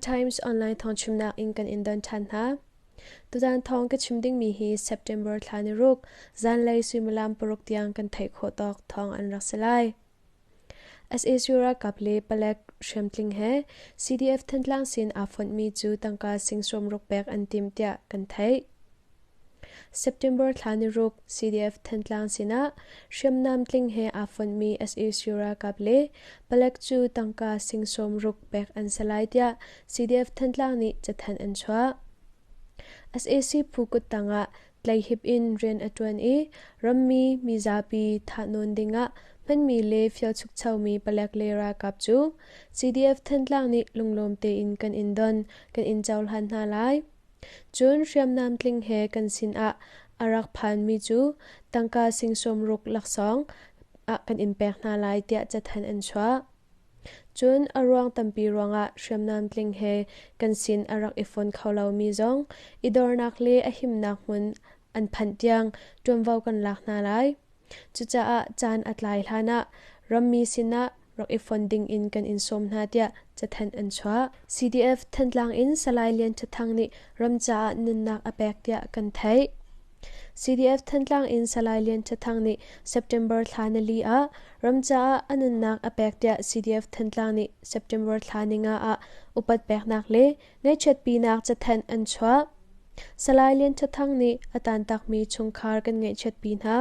Times online thawngchimnak in kan in don ṭhan hna. Tutan thawng ka chim dingmi hi September thla ni ruk zanlei suimilam paruk tiang kan theih khawh tawk thawng an rak si lai. Sac ralkap le palek hriamtling he CDF Thantlang sin aa fonhmi cu tangka sing sawmruk pek an timh tiah kan theih. September thla ni ruk CDF Thantlang sinah hriamnam tling he aa fonhmi sac ralkap le palek cu tangka sing sawmruk pek an si lai tiah CDF Thantlang nih cathanh an chuah. Sac phu kuttang ah tleihip in rian a ṭuan i rammi mizapi thahnawn dingah hmanmi le fialchukchomi palek le ralkap cu CDF Thantlang nih lunglawm tein kan in don, kan in cohlan hna lai. Cun hriamnam tling he kan sinah a rak phanmi cu tangka sing sawmruk laksawng ah kan in pek hna lai tiah cathanh an chuah. Cun a ruang tampi ruangah hriamnam tling he kan sin a rak i fon kho lomi zong i dornak le a himnak hmun an phanh tiang ṭuanvo kan lak hna lai. Cucaah caan a tlai hlanah rammi sinah rak i fon dingin kan in sawm hna tiah cathanh an chuah. CDF Thantlang in Salai Lian Ṭha Thang nih ram caah nunnak a pek tiah kan theih. CDF Thantlang in Salai Lian Ṭha Thang nih September thla nili ah ram caah a nunnak a pek tiah CDF Thantlang nih September thla ninga ah upat peknak le ngaihchiatpinak cathanh an chuah. Salai Lian Ṭha Thang nih a tantakmi chungkhar kan ngaihchiatpi hna.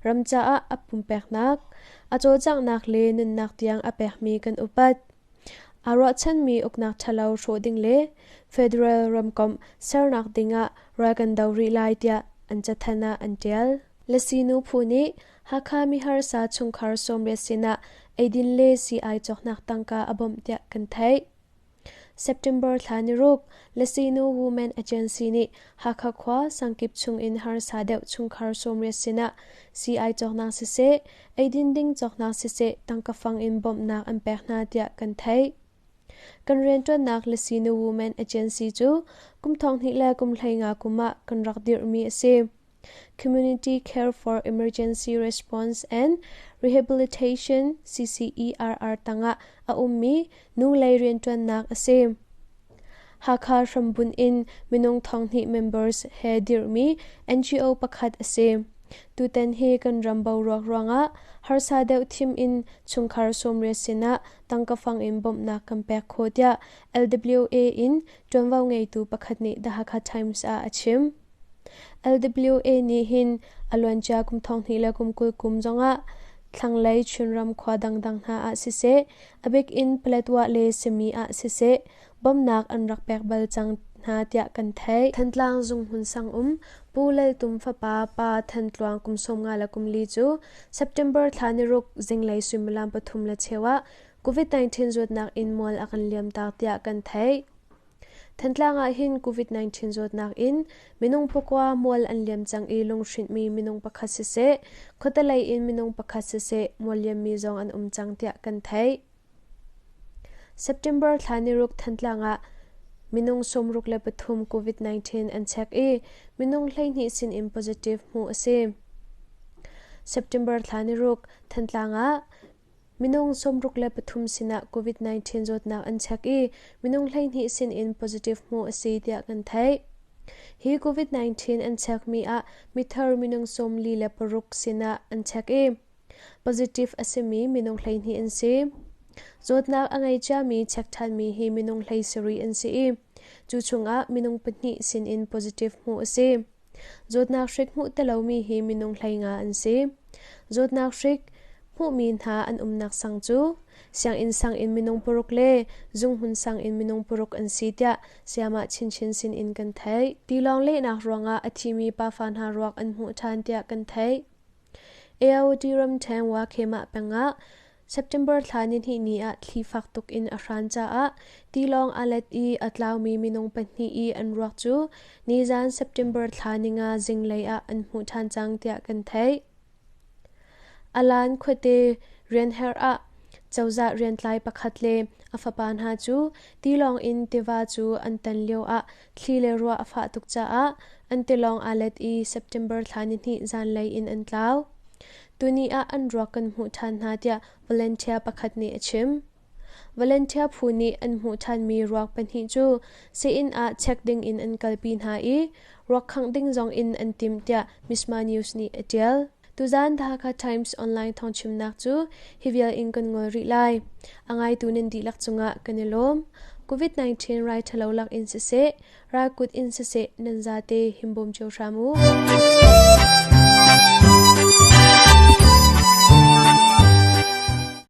Ram caah a pumpeknak, a cawlcanghnak le nunnak tiang a pekmi kan upat. Aa ruahchanmi uknak ṭhalo hrawh ding le federal ramkomh sernak dingah ral kan do rih lai tiah an cathanh ah an ṭial. Lasinu phu nih Hakha miharsa chungkhar sawmriat sinah eidin le sii-ai cawknak tangka a bawmh tiah kan theih. September thla ni ruk, Lasinu Women Agency nih Hakha khua sangkip chungin harsa deuh chungkhar sawmriat sinah sii-ai cawknak siseh, eidin ding cawknak siseh tangka fang in bawmhnak an pek hna tiah kan theih. Kan rianṭuannak Lasinu Women Agency cu kum thonghnih le kum 15 kum ah kan rak dirhmi a si. Community Care for Emergency Response and Rehabilitation CCERR tangah a ummi nu lei rianṭuannak a si. Hakha hrambunh in minung thonghnih members he dirhmi NGO pakhat a si. Tutan hi kan ram boruak ruangah harsa deuh thim in chungkhar sawmriat sinah tangka fang in bawmhnak kan pek khawh tiah LWA in ṭuanvo ngeitu pakhat nih The Hakha Times ah a chim. LWA nih hin a luancia kum 2000 le kum 20 kum zongah thlanglei Chinram khua dangdang hna ah siseh, a bik in Paletwa le Simi ah siseh, bawmhnak an rak pek bal cang hna tiah kan theih. Thantlang zunghmun sang um Pu Lal Tum fapa Pa Than Tluang kum 54 le kum li cu September thla ni ruk zinglei suimilam pathum le cheu ah COVID-19 zawtnak in mual a kan liamtak tiah kan theih. Thantlang ah hin COVID-19 zawtnak in minung pakua mual an liam cang i lunghrinhmi minung pakhat siseh, khuatelei in minung pakhat siseh mual liammi zong an um cang tiah kan theih. September thla ni ruk Thantlang ah minung 63 COVID-19 an check i minung 12 sin in positive hmuh a si. September thla ni ruk Thantlang ah Minung 63 sinah COVID-19 zawtnak an check i minung 12 sinin positive hmuh a si tiah kan theih. Hi COVID-19 an checkmi ah mithar minung 46 sinah an check i positive a simi minung 12 an si. Zawtnak a ngei ciami check ṭhanmi hi minung 17 an si i cu chungah minung pahnih sinin positive hmuh a si. Zawtnak hrik hmuh ti lomi hi minung 15 an si. Zawtnak hrik hmuhmi hna an umnak sang cu sianginn sang in minung paruk le zunghmun sang in minung paruk an si tiah sayamah Chinchin sin in kan theih. Tilawng lehnak ruangah a thimi pafa hna ruak an hmuh ṭhan tiah kan theih. AOT ramṭhen Wakhemah peng ah September thla nihnih ni ah thli fak tuk in a hran caah tilawng aa let i a tlaumi minung pahnih i an ruak cu nizan September thla ninga zinglei ah an hmuh ṭhan cang tiah kan theih. Alan khuate rianherh ah cozah riantlai pakhat le a fapa hna cu tilawng in tiva cu an tan lioah thli le ruah a fah tuk caah an tilawng aa let i September thla nihnih zanlei in an tlau. Tuni ah an ruak kan hmuh ṭhan hna tiah volunteer pakhat nih a chim. Volunteer phu nih an hmuh ṭhanmi ruak pahnih cu sii-inn ah check ding in an kalpi hna i ruak khangh ding zong in an timh tiah Misma News nih a ṭial. Tuzaan The Hakha Times online thawngchimnak cu hi vial in kan ngol rih lai. A ngaitu nan dihlak cungah kan i lawm. COVID-19 rai ṭhalo lak in siseh, ralkut in siseh nan zate himbawm cio hram u.